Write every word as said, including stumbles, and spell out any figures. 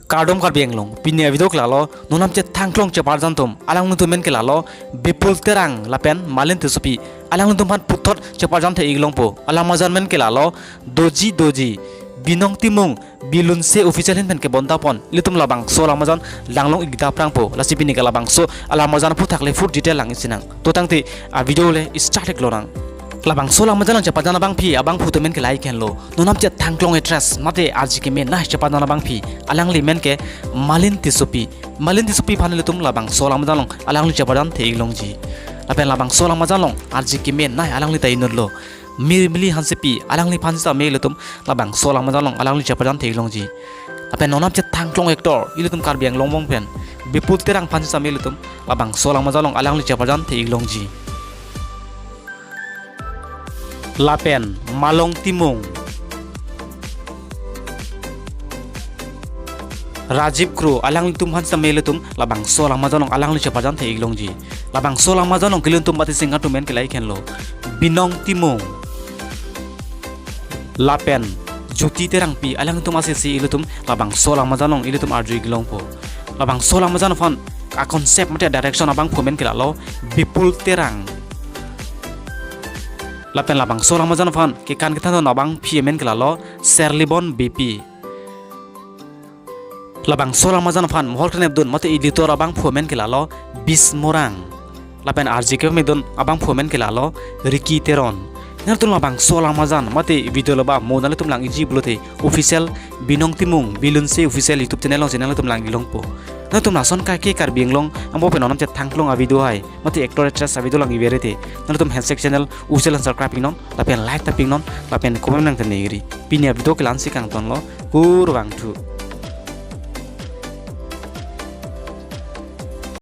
Kardom Karbi Anglong, pini avideo ke lalo, non amchethang klong cheparjan atum, alanglitum amen ke lalo, Bipul Terang lapen Malin Tissopi, alanglitum aphan puthot cheparjan the-ik longpo, alam arjan amen ke lalo, Doji Doji, Binong Timung, Bilunse Official ahin pen kebonta pon, ilitum labangso alam arjan langlong-ik daprangpo, lasi pini ke labangso alam arjan aphuthak le full detail lang-ik sinang. To tangte avideo le start-ik lonang. Labangso alam arjan along cheparjan abangpi abangphu atum amen ke lahai henlo. Non amchethang klong actress mate arje kemenei cheparjan abangpi, alangli amen ke Malin Tissopi. Malin Tissopi aphan ilitum labangso alam arjan along alangli cheparjan the-ik longji. Lapen labangso alam arjan along arje kemenei alangli ta inutlo. Mirmili Hansepi, alangliphan sitame ilitum labangso alam arjan along alangli cheparjan the-ik longji. Lapen non amchethang klong actor, ilitum Karbi Anglong angbong pen Bipul Terang aphan sitame ilitum labangso alam arjan along alangli cheparjan the-ik longji. Lapen Malong Timung, Rajiv Kro, alanglitum aphan sitame ilitum labangso alam arjan along alangli cheparjan the-ik longji. Labangso alam arjan along kilitum mate singer atum amen ke lahai henlo, Binong Timung lapen Jyoti Terangpi, alanglitum asesi ilitum labangso alam arjan along ilitum arju-ik longpo. Labangso alam arjan aphan a-concept mate direction abangphu amen ke lalo, Bipul Terang. Lapen labangso alam arjan aphan kekan kethan abangpi amen ke lalo, Serlibon Beypi. Labangso alam arjan aphan mohol krenepdun mate editor abangphu amen ke lalo, Bismorang. Lapen arje kepamedun abangphu amen ke lalo, Ricky Teron. Nangtum labangso alam arjan mate video loba mo nanglitum lang-ikji pulote official Binong Timung Bilunse Official YouTube channel along channel atum lang-ik longpo. Nangtum lason kaike Karbi Anglong angbong pen non amchethang klong avideo hai mate actor actress avideo lang-ik bere te, nangtum handshake channel official an subscribe-iknon, lapen like ta pi-iknon, lapen comment nangthan-ikri. Pini avideo ke la-ansi kangtonlo, kurvangthu.